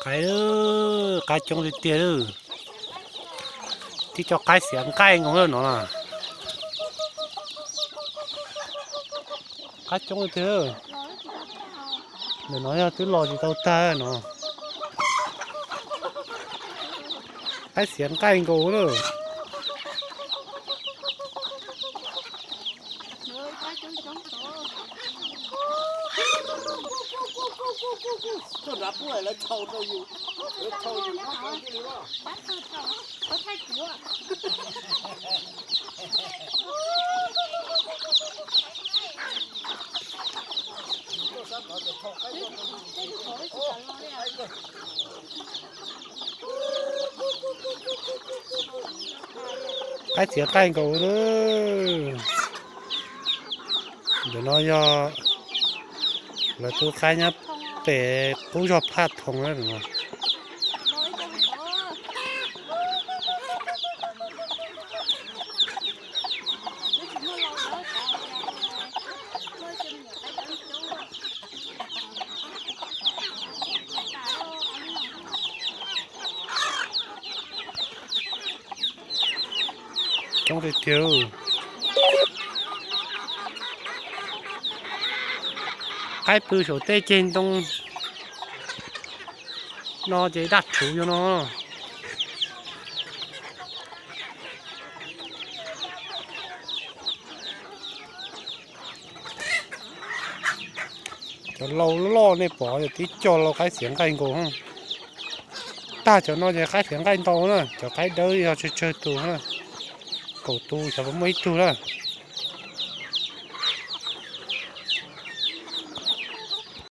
Qaib, qaib coob tiag tiag. Tib co qaib xiav nqaij nkaus no na. Qaib coob tiag. Ntawm no yog twb los tsis tau tag no. Qaib xiav nqaij nkaus lawm. Qaib txiav nqaij nkaus lawm. Ntawm no yog lawv tus qaib nyob pem qub zog Phaj Thoom no. Coob tiag tiag. Qaib pw saum tej ceg ntoo no ces daj rhuv yog no. Cov lau loj nej pom yog tib co lau qaib xiav nqaij nkaus. Tag cov no ces qaib xiav nqaij ntau na, cov qaib dawb yog tsawg tsawg tus na. Kaum tus xyov puas muaj ib tug na.